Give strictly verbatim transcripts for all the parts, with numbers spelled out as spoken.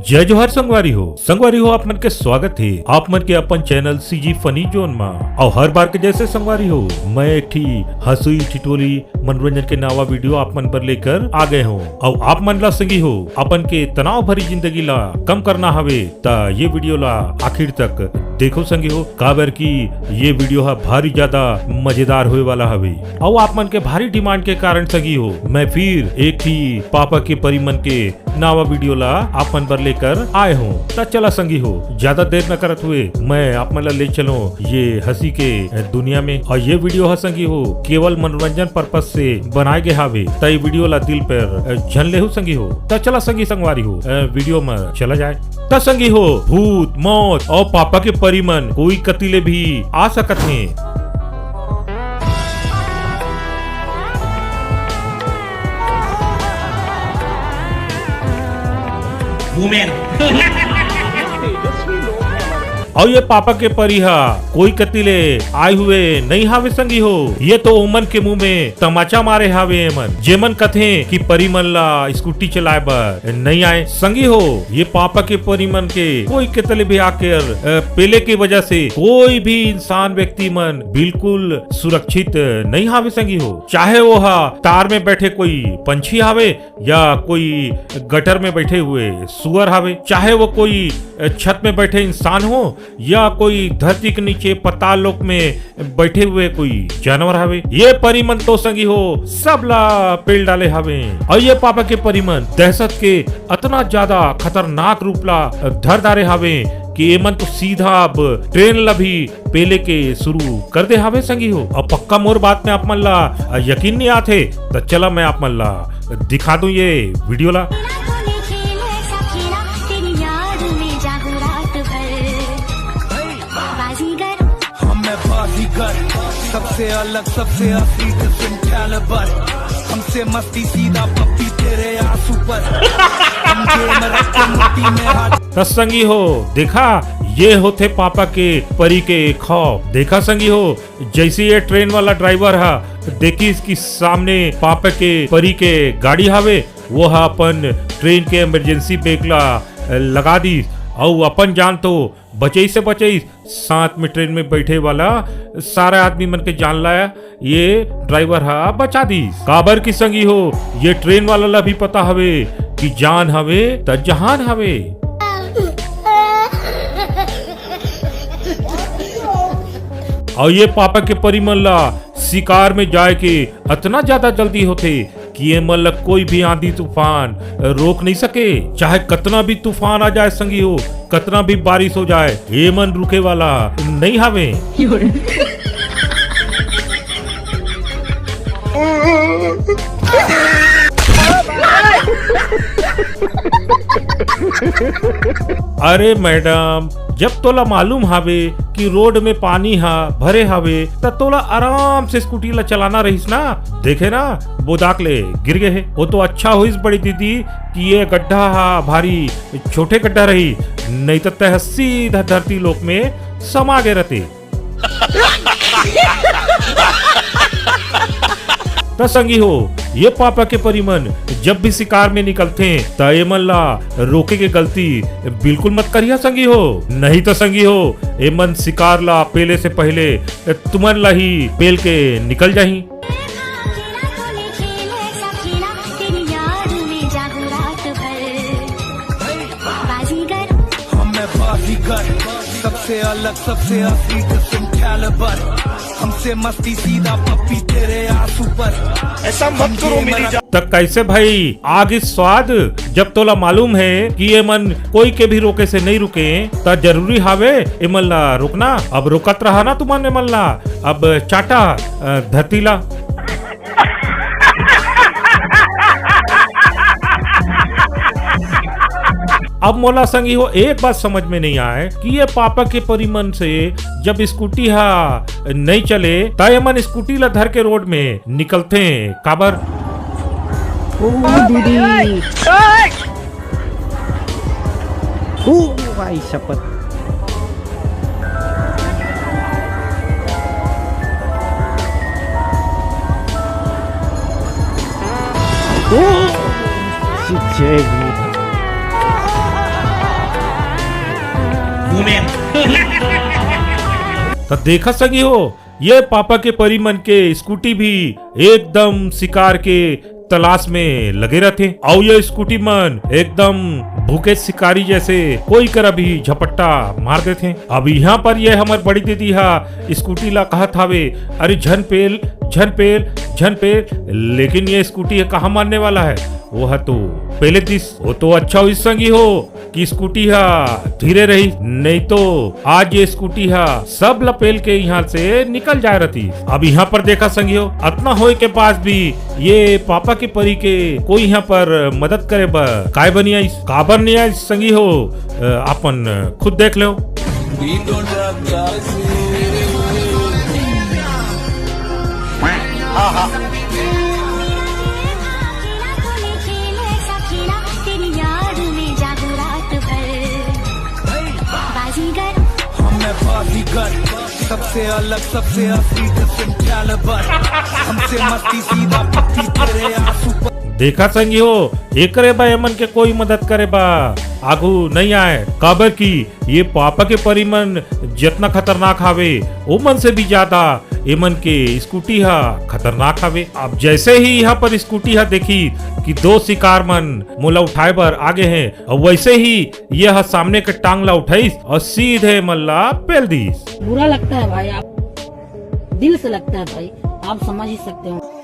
जय जोहार संगवारी हो। संगवारी हो, आप मन के स्वागत हे आप मन के अपन चैनल सीजी फनी जोन मा। अउ हर बार के जैसे संगवारी हो, मैं एक ठी हंसी ठिठोली मनोरंजन के नवा वीडियो आप मन पर लेकर आ गए हो। अउ आप मन ला संगी हो, अपन के तनाव भरी जिंदगी ला कम करना हवे, त ये वीडियो ला आखिर तक देखो संगी हो, काबर कि ये वीडियो हा भारी ज्यादा मजेदार होए वाला हवे। अउ आप मन के भारी डिमांड के कारण संगी हो, मैं फिर एक ठी पापा के परी मन के नवा वीडियो ला आप मन बर लेकर आए हो। त चला संगी हो, ज्यादा देर न करत हुए मैं आप मन ला ले चलो ये हंसी के दुनिया में। अउ ये वीडियो ह संगी हो, केवल मनोरंजन पर्पस से बनाए गए हावे, त ये वीडियो ला दिल पर झन लेहू संगी हो। त चला संगी संगवारी हो, अ, वीडियो में चला जाए। त संगी हो, भूत, मौत अउ पापा के परी मन कोई कति ले भी आ सकत हे। वुमेन। अउ ये पापा के परी हा कोई कति ले आए हुए नहीं हावे संगी हो। ये तो ओमन के मुंह में तमाचा मारे हावे एमन, जेमन कथे कि परी मन ला स्कूटी चलाए बर नहीं आए संगी हो। ये पापा के परी मन के कोई कति ले भी आकर, अ, पेले के वजह से कोई भी इंसान व्यक्ति मन बिल्कुल सुरक्षित नहीं हावे संगी हो। चाहे वो हा तार में बैठे कोई पंछी हावे या कोई गटर में बैठे हुए सुअर हावे, चाहे वो कोई, अ, छत में बैठे इंसान हो या कोई धरती के नीचे पाताल लोक में बैठे हुए कोई जानवर हावे, ये परी मन तो संगी हो सब ला पेल डाले हावे। अउ ये पापा के परी मन दहशत के अतना ज्यादा खतरनाक रूप ला धर डारे हावे कि एमन तो सीधा अब ट्रेन ला भी पेले के शुरू कर दे हावे संगी हो। अब पक्का मोर बात में आप मन ला यकीन नहीं आथे, त चला मैं आप मन ला दिखा दूं ये वीडियो ला। हम मैं बाजीगर, सबसे अलग, सबसे असली, डिफरेंट कैलिबर। हमसे मस्ती सीधा पप्पी तेरे आंसू पर। हम जेल में रख के मुट्ठी में हाथ। त संगी हो, देखा, ये होथे पापा के परी के खौफ। देखा संगी हो, जैसे ये ट्रेन वाला ड्राइवर हा देखिस कि सामने पापा के परी के गाड़ी हावे, वो हा अपन ट्रेन के इमरजेंसी ब्रेक ला लगा दीस, अउ अपन जान तो बचई से बचई, साथ में ट्रेन में बैठे वाला सारा आदमी मन के जान ला ये ड्राइवर हा बचा दीस। काबर की संगी हो, ये ट्रेन वाला ला भी पता हवे कि जान हवे त जहान हवे। अउ ये पापा के परी मन ला शिकार में जाए के अतना ज्यादा जल्दी होथे कि ये मन ला कोई भी आंधी तूफान रोक नहीं सके। चाहे कतना भी तूफान आ जाए संगी हो, कतना भी बारिश हो जाए, ये मन रुके वाला नहीं हावे। अरे मैडम, जब तोला मालूम हावे कि रोड में पानी हा भरे हावे, त तोला आराम से स्कूटी ला चलाना रहिस ना। देखे ना, बोदाक ले गिर गए हे। वो तो अच्छा होइस बड़ी दीदी कि ये गड्ढा हा भारी छोटे गड्ढा रही, नहीं त तह सीधा धरती लोक में समा गए रहते। त संगी हो, ये पापा के परी मन जब भी शिकार में निकलथे, त एमन ला रोके के गलती बिल्कुल मत करिया संगी हो, नहीं त संगी हो, एमन शिकार ला पेले से पहले तुमन ला ही पेल के निकल जाही। हम मैं बाजीगर, सबसे अलग, सबसे असली, डिफरेंट कैलिबर। हमसे मस्ती सीधा पप्पी तेरे आंसू पर। ऐसा मत करो मेरी जान। त कैसे भाई, आ गिस स्वाद? जब तोला मालूम हे कि ये मन कोई के भी रोके से नहीं रुके, त जरूरी हावे ये मन ला रोकना। अब रोकत रहा ना तुमन ये मन ला, अब चाटा, अ, धरती ला। अब मोला संगी हो एक बात समझ में नहीं आए कि ये पापा के परी मन से जब स्कूटी हा नहीं चले, त ये मन स्कूटी ला धर के रोड में निकलथे काबर? ओ दीदी। ओ भाई शपथ। ओ, शिक्षक। त देखा संगी हो, ये पापा के परी मन के स्कूटी भी एकदम शिकार के तलाश में लगे रथे। अउ ये स्कूटी मन एकदम भूखे शिकारी जैसे कोई करा भी झपट्टा मार देथे। अब यहाँ पर ये हमर बड़ी दीदी हा स्कूटी ला कहत हावे, "अरे झन पेल, झन पेल, झन पेल।" लेकिन ये स्कूटी ह कहाँ मानने वाला है, वो ह तो पेले दिस। वो तो अच्छा होइस संगी हो कि स्कूटी हा धीरे रही, नहीं तो आज ये स्कूटी हा सब ला पेल के यहाँ से निकल जाए रहती। अब यहाँ पर देखा संगी हो, अतना होए के बाद भी ये पापा के परी के कोई यहाँ पर मदद करे बर काय बनी आइस, काबर नहीं आइस संगी हो, अ, अपन खुद देख लो। बाजीगर। हम मैं बाजीगर, सबसे अलग, सबसे असली, different caliber। हमसे मस्ती सीधा पत्ती तेरे आंसू पर। देखा संगी हो, एकरे बा एमन के कोई मदद करे बा आगू नहीं आए, काबर कि ये पापा के परी मन जितना खतरनाक हावे, ओमन से भी ज्यादा एमन के स्कूटी हा खतरनाक हावे। अब जैसे ही यहाँ पर स्कूटी हा देखी कि दो शिकार मन मोला उठाए बर आगे हैं, और वैसे ही ये हा सामने के टांग ला उठाइस और सीधे मन ला पेल दीस। बुरा लगता है भाई, आप दिल से लगता है भाई, आप समझ ही सकते हो।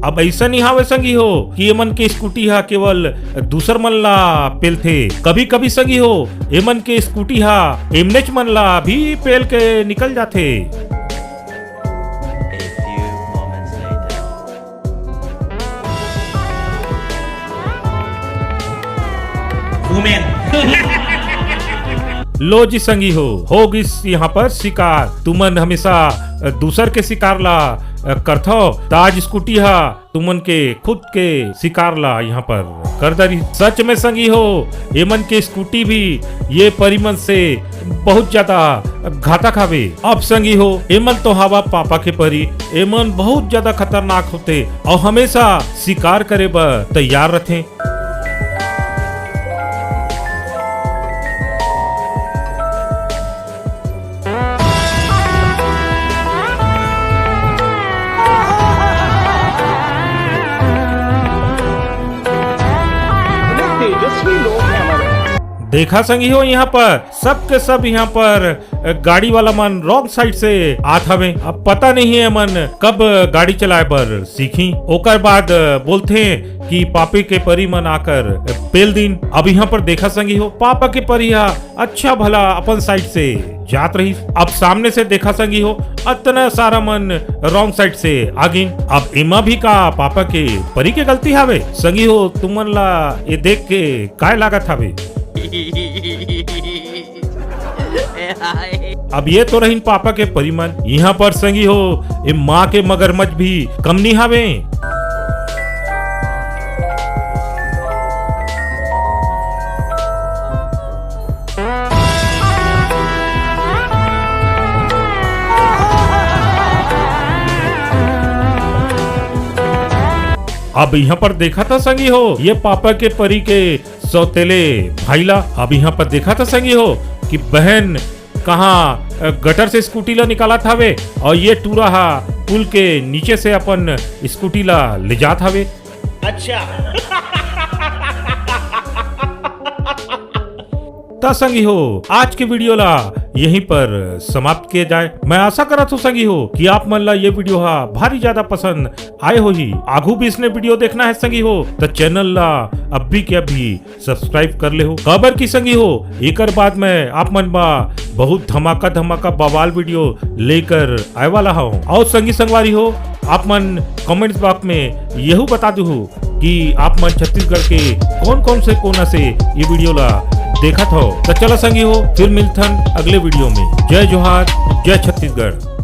अब ऐसा नहीं हावे संगी हो कि एमन के स्कूटी हा केवल दूसर मन ला पेलथे। कभी कभी संगी हो, एमन के स्कूटी हा एमनेच मन ला भी पेल के निकल जाथे। A few moments later. लो जी संगी हो, हो गिस यहाँ पर शिकार। तुमन हमेशा दूसर के शिकार ला करथव, त आज स्कूटी हा तुमन के खुद के शिकार ला यहाँ पर कर दरी। सच में संगी हो, एमन के स्कूटी भी ये परी मन से बहुत ज्यादा घातक हावे। अब संगी हो, एमन तो हावा पापा के परी, एमन बहुत ज्यादा खतरनाक होते और हमेशा शिकार करे बर तैयार रहते। तेजस्वी लोग हैं हमारे। देखा संगी हो, यहाँ पर सबके सब यहाँ पर गाड़ी वाला मन रॉन्ग साइड से आत हवे। अब पता नहीं है मन कब गाड़ी चलाए बर सीखी। ओकर बाद बोलथे कि पापी के परी मन आकर पेल दिन। अब यहाँ पर देखा संगी हो, पापा के परी हा अच्छा भला अपन साइड से जात रही। अब सामने से देखा संगी हो, अतना सारा मन रॉन्ग साइड से आ गिन। अब एमा भी का पापा के परी के गलती हावे? संगी हो, तुमन ला ये देख के काय लागत हावे? अब ये तो रहिन पापा के परी मन। यहाँ पर संगी हो, ये माँ के मगरमच्छ भी कम नहीं हावे। अब यहाँ पर देखा था संगी हो, ये पापा के परी के सौतेले भाई ला। अब यहाँ पर देखा था संगी हो कि बहन कहाँ, अ, गटर से स्कूटी ला निकालत हावे और ये टूरा हा पुल के नीचे से अपन स्कूटी ला ले जात हावे। अच्छा। त संगी हो, आज के वीडियो ला यहीं पर समाप्त किया जाए। मैं आशा करत हूँ संगी हो कि आप मन ला ये वीडियो हा भारी ज्यादा पसंद आए होही। आगू भी इसने वीडियो देखना है संगी हो, त चैनल ला अभी के अभी सब्सक्राइब कर ले हो। काबर की संगी हो, एकर बाद मैं आप मन बा बहुत धमाका धमाका बवाल वीडियो लेकर आए वाला हूँ। और संगी संगवारी हो, आप मन कमेंट्स बॉक्स में यहू बता दू हो कि आप मन छत्तीसगढ़ के कौन कौन से कोना से ये वीडियो ला देखत हो। तो चला संगी हो, फिर मिलथन अगले वीडियो में। जय जोहार, जय छत्तीसगढ़।